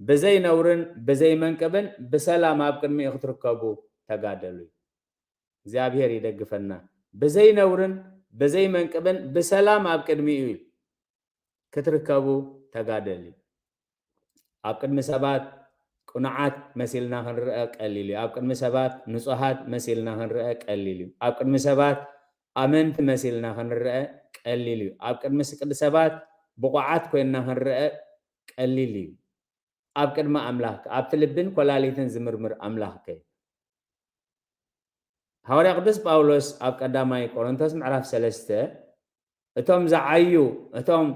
ብዘይ ነውርን ብዘይ መንቅብን ብሰላም ኣብ ቅድሚኡ ክትርከቡ ተጋደሉ። እግዚኣብሔር ይደግፈና። ብዘይ ነውርን ብዘይ መንቅብን ብሰላም ኣብ ቅድሚኡ ክትርከቡ ተጋደሉ። ኣብ ቅድሚ ሰባት ቅኑዓት መሲልና ክንረአ ቀሊል እዩ። ኣብ ቅድሚ ሰባት ንጹሃት መሲልና ክንረአ ቀሊል እዩ። ኣብ ቅድሚ ሰባት ኣመንቲ መሲልና ክንረአ ቀሊል እዩ። ኣብ ቅድሚ ስቅዲ ሰባት ብቑዓት ኮይንና ክንረአ ቀሊል እዩ። ኣብ ቅድሚ ኣምላኽ ኣብቲ ልብን ኮላሊትን ዝምርምር ኣምላኽ ከ? ሃዋርያ ቅዱስ ጳውሎስ ኣብ ቀዳማይ ቆሮንቶስ ምዕራፍ ሰለስተ እቶም ዝዓዩ፣ እቶም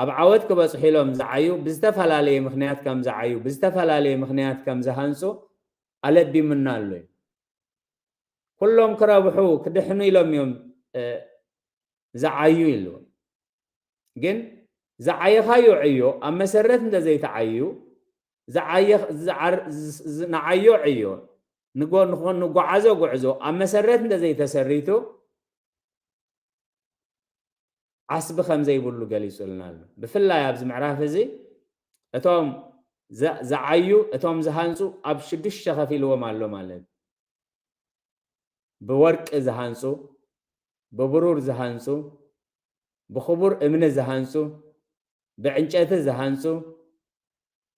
ኣብ ዓወት ክበጽሑ ኢሎም ዝዓዩ ብዝተፈላለየ ምኽንያት ከም ዝዓዩ፣ ብዝተፈላለየ ምኽንያት ከም ዝሃንጹ ኣለቢሙና ኣሎ እዩ። ኩሎም ክረብሑ ክድሕኑ ኢሎም እዮም ዝዓዩ ኢሉ። ግን ዝዓየኻዮ ዕዮ ኣብ መሰረት እንተዘይተዓዩ፣ ንዓዮ ዕዮ ንጓዓዞ ጉዕዞ ኣብ መሰረት እንተዘይተሰሪቱ ዓስቢ ከም ዘይብሉ ገሊጹልና ኣሎ። ብፍላይ ኣብዚ ምዕራፍ እዚ እቶም ዝዓዩ፣ እቶም ዝሃንጹ ኣብ ሽዱሽተ ከፊልዎም ኣሎ ማለት እዩ። ብወርቂ ዝሃንጹ፣ ብብሩር ዝሃንጹ፣ ብኽቡር እምኒ ዝሃንጹ፣ ብዕንጨቲ ዝሃንጹ፣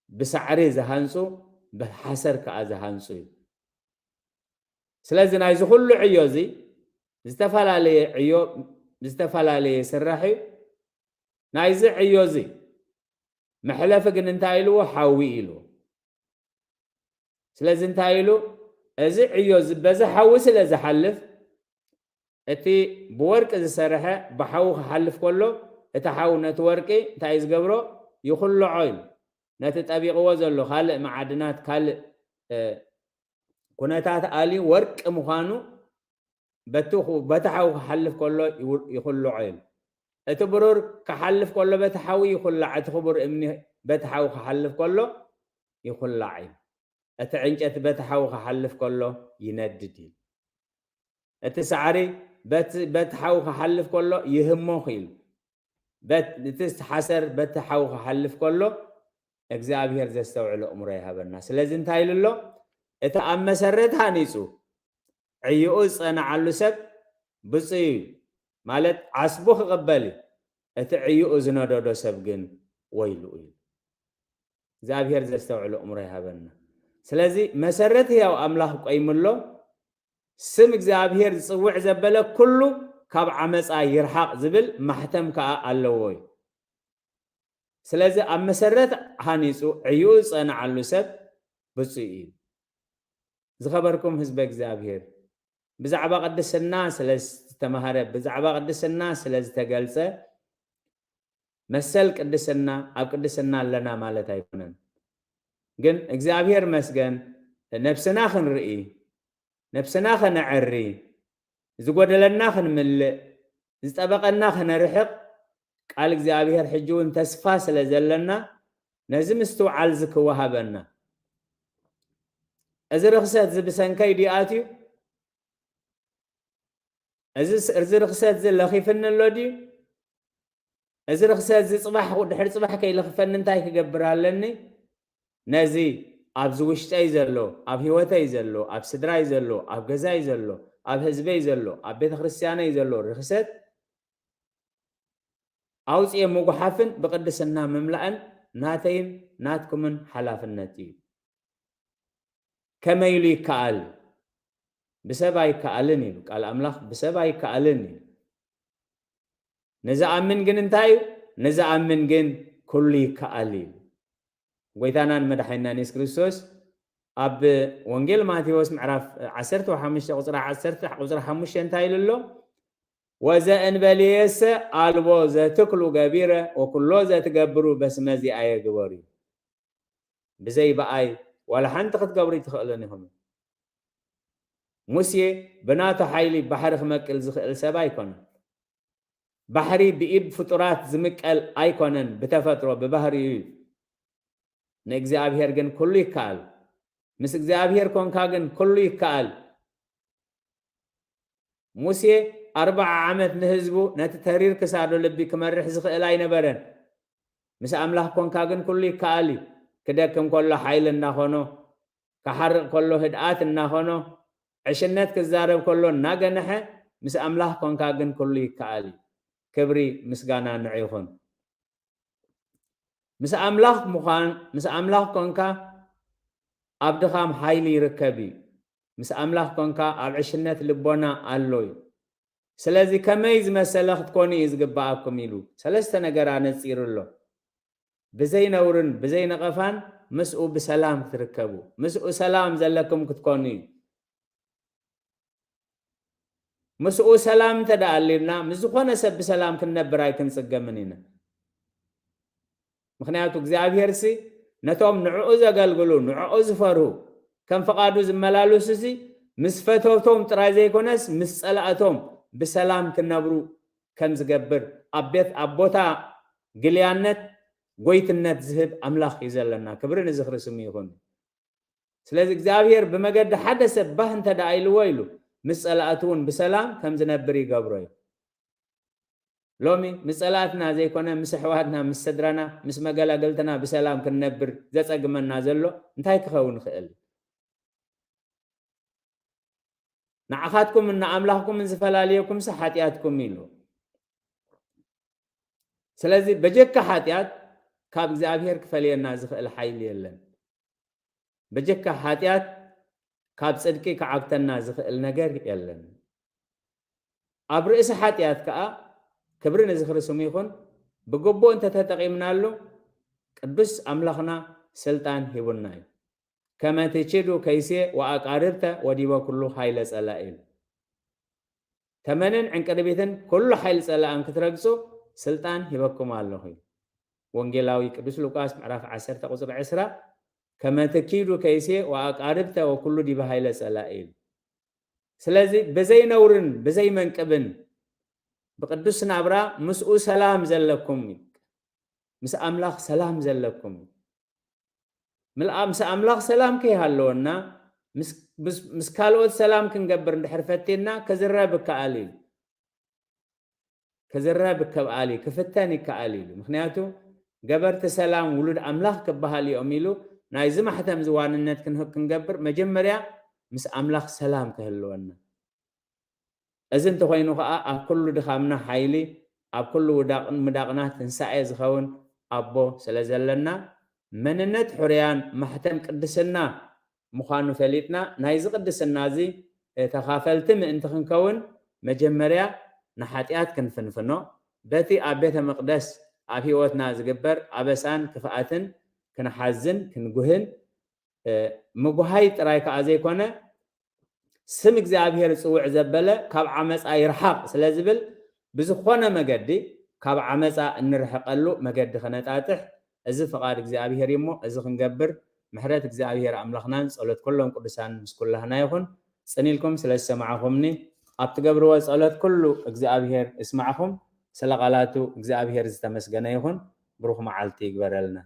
ብሳዕሪ ዝሃንጹ፣ ብሓሰር ከኣ ዝሃንጹ እዩ። ስለዚ ናይዚ ኩሉ ዕዮ እዚ ዝተፈላለየ ዕዮ ብዝተፈላለየ ይስራሕ እዩ። ናይዚ ዕዮ እዚ መሕለፊ ግን እንታይ ኢልዎ? ሓዊ ኢልዎ። ስለዚ እንታይ ኢሉ? እዚ ዕዮ እዚ በዚ ሓዊ ስለ ዝሓልፍ፣ እቲ ብወርቂ ዝሰርሐ ብሓዊ ክሓልፍ ከሎ፣ እቲ ሓዊ ነቲ ወርቂ እንታይ እዩ ዝገብሮ? ይኹልዖ ኢሉ። ነቲ ጠቢቕዎ ዘሎ ካልእ መዓድናት፣ ካልእ፣ እ፣ ኩነታት ኣልዩ ወርቂ ምዃኑ በቲ ኹ-፣ በቲ ሓዊ ክሓልፍ ከሎ ይው-፣ ይኹልዖ ኢሉ። እቲ ብሩር ክሓልፍ ከሎ በቲ ሓዊ ይኹላዕ፣ እቲ ክቡር እምኒ በቲ ሓዊ ክሓልፍ ከሎ ይኹላዕ ኢሉ። እቲ ዕንጨት በቲ ሓዊ ክሓልፍ ከሎ ይነድድ ኢሉ። እቲ ሳዕሪ በት-፣ በቲ ሓዊ ክሓልፍ ከሎ ይህሞኽ ኢሉ። በት-፣ እቲ ሓሰር በቲ ሓዊ ክሓልፍ ከሎ እግዚኣብሔር ዘስተውዕሎ እምሮ ይሃበና። ስለዚ እንታይ ኢሉ ኣሎ? እቲ ኣብ መሰረት ሃኒጹ ዕዮኡ ዝጸንዓሉ ሰብ ብፁዕ እዩ፣ ማለት ዓስቡ ክቕበል እዩ። እቲ ዕዮኡ ዝነደዶ ሰብ ግን ወይሉ እዩ። እግዚኣብሔር ዘስተውዕሎ እምሮ ይሃበና። ስለዚ መሰረት ህያው ኣምላኽ ቆይሙ ኣሎ። ስም እግዚኣብሔር ዝጽውዕ ዘበለ ኩሉ ካብ ዓመጻ ይርሓቕ ዝብል ማሕተም ከኣ ኣለዎ እዩ። ስለዚ ኣብ መሰረት ሃኒጹ ዕዮኡ ዝጸንዓሉ ሰብ ብፁዕ እዩ። ዝኸበርኩም ህዝበ እግዚኣብሔር፣ ብዛዕባ ቅድስና ስለ ዝተማህረ፣ ብዛዕባ ቅድስና ስለ ዝተገልጸ፣ መሰል ቅድስና ኣብ ቅድስና ኣለና ማለት ኣይኮነን። ግን እግዚኣብሔር መስገን ነብስና ክንርኢ፣ ነብስና ከነዐሪ፣ ዝጎደለና ክንምልእ፣ ዝጠበቐና ከነርሕቕ ቃል እግዚኣብሔር ሕጂ እውን ተስፋ ስለ ዘለና ነዚ ምስትውዓል እዚ ክወሃበና። እዚ ርኽሰት እዚ ብሰንከይ ድዩ ኣትዩ? እዚ ስ-፣ እዚ ርኽሰት እዚ ለኺፍኒ ኣሎ ድዩ? እዚ ርኽሰት እዚ ጽባሕ፣ ድሕሪ ጽባሕ ከይለኽፈኒ እንታይ ክገብር ኣለኒ? ነዚ ኣብዚ ውሽጠይ ዘሎ፣ ኣብ ህይወተይ ዘሎ፣ ኣብ ስድራይ ዘሎ፣ ኣብ ገዛይ ዘሎ፣ ኣብ ህዝበይ ዘሎ፣ ኣብ ቤተ ክርስቲያነይ ዘሎ ርኽሰት ኣውጽኤ ምጉሓፍን ብቅድስና ምምላእን ናተይን ናትኩምን ሓላፍነት እዩ። ከመይ ኢሉ ይከኣል? ብሰብ ኣይከኣልን ኢሉ ቃል ኣምላኽ፣ ብሰብ ኣይከኣልን ኢሉ። ንዝኣምን ግን እንታይ እዩ? ንዝኣምን ግን ኩሉ ይከኣል እዩ። ጎይታናን መድሓኒናን የሱስ ክርስቶስ ኣብ ወንጌል ማቴዎስ ምዕራፍ ዓሰርተ ሓሙሽተ ቁጽሪ ዓሰርተ፣ ቁጽሪ ሓሙሽተ እንታይ ኢሉ ኣሎ? "ወዘእንበሌየሰ ኣልቦ ዘትክሉ ገቢረ ወኩሎ ዘትገብሩ በስመ ዚኣየ ግበሩ" እዩ። ብዘይ ብኣይ ዋላ ሓንቲ ክትገብሩ ኣይትኽእሉን ኢኹም። ሙሴ ብናቱ ሓይሊ ባሕሪ ክመቅል ዝኽእል ሰብ ኣይኮነን። ባሕሪ ብኢድ ፍጡራት ዝምቀል ኣይኮነን፣ ብተፈጥሮ ብባህሪኡ እዩ። ንእግዚኣብሔር ግን ኩሉ ይከኣል። ምስ እግዚኣብሔር ኮንካ ግን ኩሉ ይከኣል። ሙሴ ኣርብዓ ዓመት ንህዝቡ ነቲ ተሪር ክሳዶ ልቢ ክመርሕ ዝኽእል ኣይነበረን። ምስ ኣምላኽ ኮንካ ግን ኩሉ ይከኣል እዩ። ክደክም ከሎ ሓይሊ እናኾኖ፣ ክሓርቕ ከሎ ህድኣት እናኾኖ፣ ዕሽነት ክዛረብ ከሎ እናገንሐ፣ ምስ ኣምላኽ ኮንካ ግን ኩሉ ይከኣል እዩ። ክብሪ ምስጋና ንዑ ይኹን። ምስ ኣምላኽ ምዃን፣ ምስ ኣምላኽ ኮንካ ኣብ ድኻም ሓይሊ ይርከብ እዩ። ምስ ኣምላኽ ኮንካ ኣብ ዕሽነት ልቦና ኣሎ እዩ። ስለዚ ከመይ ዝመሰለ ክትኮኑ እዩ ዝግብኣኩም ኢሉ ሰለስተ ነገር ኣነጺሩ ኣሎ። ብዘይ ነውርን ብዘይ ነቐፋን ምስኡ ብሰላም ክትርከቡ፣ ምስኡ ሰላም ዘለኩም ክትኮኑ እዩ። ምስኡ ሰላም እንተ ደኣ ኣልዩና፣ ምስ ዝኾነ ሰብ ብሰላም ክንነብር ኣይክንጽገምን ኢና። ምኽንያቱ እግዚኣብሄርሲ ነቶም ንዕኡ ዘገልግሉ፣ ንዕኡ ዝፈርሁ፣ ከም ፍቓዱ ዝመላለሱሲ ምስ ፈተውቶም ጥራይ ዘይኮነስ ምስ ጸላእቶም ብሰላም ክነብሩ ከም ዝገብር ኣብ ቤት፣ ኣብ ቦታ ግልያነት ጎይትነት ዝህብ ኣምላኽ እዩ ዘለና። ክብሪ ንዝኽሪ ስሙ ይኹን። ስለዚ እግዚኣብሄር ብመገዲ ሓደ ሰብ ባህ እንተ ደኣ ኢልዎ ኢሉ ምስ ጸላእቱ እውን ብሰላም ከም ዝነብር ይገብሮ እዩ። ሎሚ ምስ ጸላእትና ዘይኮነ ምስ ኣሕዋትና፣ ምስ ስድራና፣ ምስ መገላገልትና ብሰላም ክንነብር ዘጸግመና ዘሎ እንታይ ክኸውን ይኽእል? ንዓኻትኩምን ንኣምላኽኩምን ዝፈላልየኩምሲ ሓጢኣትኩም ኢሉ። ስለዚ በጀካ ሓጢኣት ካብ እግዚኣብሔር ክፈልየና ዝኽእል ሓይሊ የለን። በጀካ ሓጢኣት ካብ ጽድቂ ክዓብተና ዝኽእል ነገር የለን። ኣብ ርእሲ ሓጢኣት ከኣ ክብሪ ንዝኽሪ ስሙ ይኹን፣ ብግቡእ እንተተጠቒምናሉ ቅዱስ ኣምላኽና ስልጣን ሂቡና እዩ። ከመ ትኪዱ ከይሴ ወኣቃርብተ ወዲበ ኩሉ ሓይለ ጸላኢ ኢሉ። ተመንን ዕንቅርቢትን ኩሉ ሓይሊ ጸላእን ክትረግጹ ስልጣን ሂበኩም ኣለኹ እዩ። ወንጌላዊ ቅዱስ ሉቃስ ምዕራፍ ዓሰርተ ቁጽሪ ዕስራ፣ ከመ ትኪዱ ከይሴ ወኣቃርብተ ወኩሉ ዲበ ሓይለ ጸላኢ ኢሉ። ስለዚ ብዘይ ነውርን ብዘይ መንቅብን ብቅዱስ ናብራ ምስኡ ሰላም ዘለኩም እዩ። ምስ ኣምላኽ ሰላም ዘለኩም እዩ። ምልኣ-፣ ምስ ኣምላኽ ሰላም ከይሃለወና ምስ፣ ምስ፣ ምስ ካልኦት ሰላም ክንገብር እንድሕር ፈቲና ክዝረብ ይከኣል እዩ። ክዝረብ ይከኣል እዩ፣ ክፍተን ይከኣል እዩ። ምኽንያቱ ገበርቲ ሰላም ውሉድ ኣምላኽ ክበሃል እዮም ኢሉ ናይዚ ማሕተም እዚ ዋንነት ክንህ-፣ ክንገብር መጀመርያ ምስ ኣምላኽ ሰላም ክህልወና። እዚ እንተኾይኑ ኸኣ ኣብ ኩሉ ድኻምና ሓይሊ፣ ኣብ ኩሉ ውዳቕ-፣ ምዳቕና ትንሳኤ ዝኸውን ኣቦ ስለ ዘለና መንነት ሕሩያን ማሕተም ቅድስና ምዃኑ ፈሊጥና ናይዚ ቅድስና እዚ ተኻፈልቲ ምእንቲ ክንከውን መጀመርያ ንሓጢኣት ክንፍንፍኖ፣ በቲ ኣብ ቤተ መቕደስ ኣብ ህይወትና ዝግበር ኣበሳን ክፍኣትን ክንሓዝን ክንጉህን፣ እ፣ ምጉሃይ ጥራይ ከኣ ዘይኮነ ስም እግዚኣብሔር ጽውዕ ዘበለ ካብ ዓመጻ ይርሓቕ ስለ ዝብል ብዝኾነ መገዲ ካብ ዓመጻ እንርሕቐሉ መገዲ ከነጣጥሕ እዚ ፍቓድ እግዚኣብሔር እዩ እሞ እዚ ክንገብር ምሕረት እግዚኣብሔር ኣምላኽናን ጸሎት ኩሎም ቅዱሳን ምስ ኩላህና ይኹን። ጽን ኢልኩም ስለ ዝሰማዕኹምኒ ኣብ ትገብርዎ ጸሎት ኩሉ እግዚኣብሔር እስማዕኹም። ስለ ቃላቱ እግዚኣብሔር ዝተመስገነ ይኹን። ብሩኽ መዓልቲ ይግበረልና።